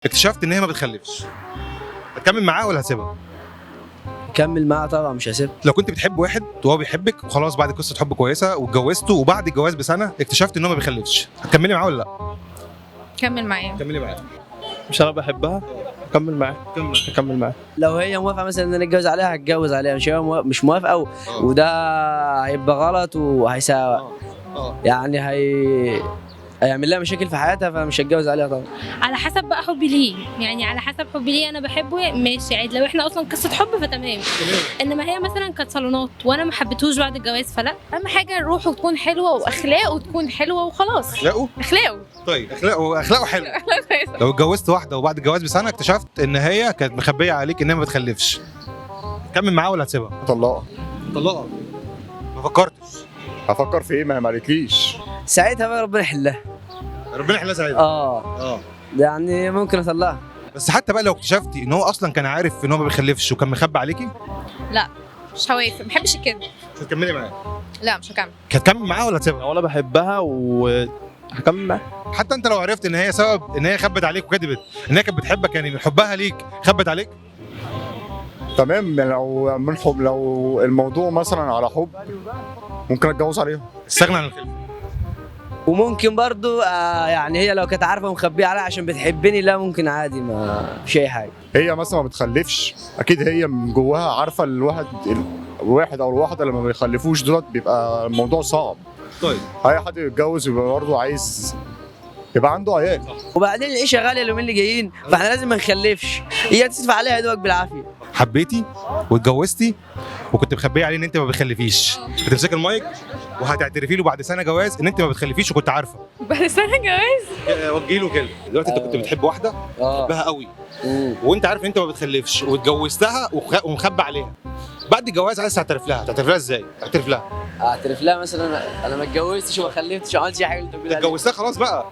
اكتشفت ان هي ما بتخلفش، هتكمل معاه ولا هتسيبها؟ كمل معاها طبعا، مش هسيبها. لو كنت بتحب واحد وهو بيحبك وخلاص بعد قصة حب كويسة واتجوزته، وبعد الجواز بسنة اكتشفت ان هو ما بيخلفش، هتكملي معاه ولا لا؟ كمل معايا. كملي معاه. مش انا بحبها، اكمل معاه. اكمل معاه. لو هي موافقة مثلا ان انا اتجوز عليها هتجوز عليها، مش هي مش موافقة وده هيبقى غلط وهيسا يعني هيعمل لها مشاكل في حياتها، فمش هتجوز عليها طبعا. على حسب بقى حبي ليه، يعني على حسب حبي ليه انا بحبه ماشي عادي، لو احنا اصلا قصة حب فتمام، انما هي مثلا كانت صالونات وانا ما حبيتهوش بعد الجواز فلا. اهم حاجة روحه تكون حلوة واخلاقه تكون حلوة وخلاص. اخلاقه؟ اخلاقه. طيب اخلاقه حلو. لو اتجوزت واحدة وبعد الجواز بسنة اكتشفت ان هي كانت مخبيه عليك ان هي ما بتخلفش، تكمل معاه ولا هتسيبها؟ طلقها. طلقها. ما فكرتش؟ هفكر في ايه؟ ما هي ما قالتليش. ساعتها بقى ربنا يحلها. ربنا يحلها ساعتها. اه. اه. يعني ممكن اطلقها. بس حتى بقى لو اكتشفتي ان هو اصلا كان عارف ان هو ما بيخلفش وكان مخبي عليكي؟ لا مش هوافق، ما بحبش الكده. مش هتكملي معاه؟ لا مش هكمل. هتكمل معاه ولا هتسيبها؟ لو انا بحبها وهكمل معاه. حتى انت لو عرفت ان هي سبب ان هي خبت عليك وكذبت ان هي كانت بتحبك، يعني من حبها ليك خبت عليك؟ تمام، يعني لو من حب، لو الموضوع مثلا على حب ممكن اتجوز عليها. استغنى عن الخلفة. وممكن برضو يعني هي لو كانت عارفه ومخبيه عليها عشان بتحبني، لا ممكن عادي، ما فيش اي حاجة. هي مثلا ما بتخلفش، اكيد هي من جواها عارفه الواحد او الواحدة اللي ما بيخلفوش دولت بيبقى الموضوع صعب. طيب اي حد يتجوز يبقى برضه عايز يبقى عنده عيال. وبعدين العيشة غالية اليومين اللي جايين، فاحنا لازم ما نخلفش، هي تدفع عليها يا دوبك بالعافية. حبيتي واتجوزتي وكنت مخبيه عليه ان انت ما بتخلفيش، هتمسكي المايك وهتعترفي له بعد سنة جواز ان انت ما بتخلفيش وكنت عارفه. بعد سنة جواز؟ وجهي له كلمة. دلوقتي انت كنت بتحب واحدة بتحبها قوي وانت عارف ان انت ما بتخلفش واتجوزتها ومخبي عليها، بعد الجواز عايز تعترف لها، تعترف لها ازاي؟ تعترف لها. اعترف لها مثلا انا ما اتجوزتش وما خلفتش وما عملتش اي حاجة اللي انت بتقول عليها. اتجوزتها خلاص بقى.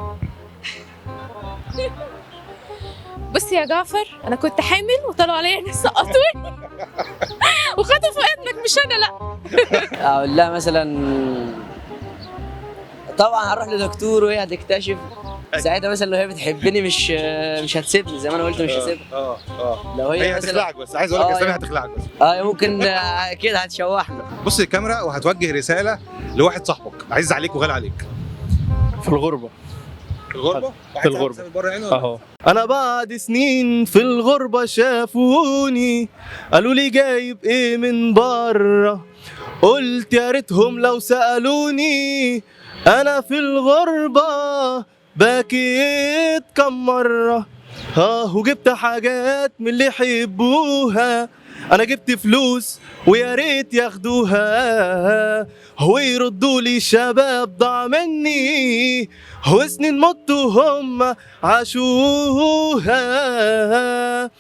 بصي يا جعفر، انا كنت حامل وطلعوا عليا ناس سقطوني وخطفوا ابنك، مش انا. لا اقول لها مثلا طبعا هروح لدكتور وهي هتكتشف ساعتها، مثلا لو هي بتحبني مش هتسيبني، زي ما انا قلت مش هسيبها. لو هي هي مثلا هتخلعك، بس عايز اقول لك يا سامي هتخلعك بس. ممكن كده هتشوحني. بص للكاميرا وهتوجه رسالة لواحد صاحبك عايز عليك وغالي عليك. في الغربة. في الغربة؟ في الغربة. بره يعني ولا؟ اهو انا بعد سنين في الغربة شافوني، قالوا لي جايب ايه من بره، قلت يا ريتهم لو سالوني انا في الغربة بكيت كم مرة. ها وجبت حاجات من اللي يحبوها، انا جبت فلوس ويا ريت ياخدوها، ويردوا لي شباب ضاع مني وسنين مت وهم عاشوها.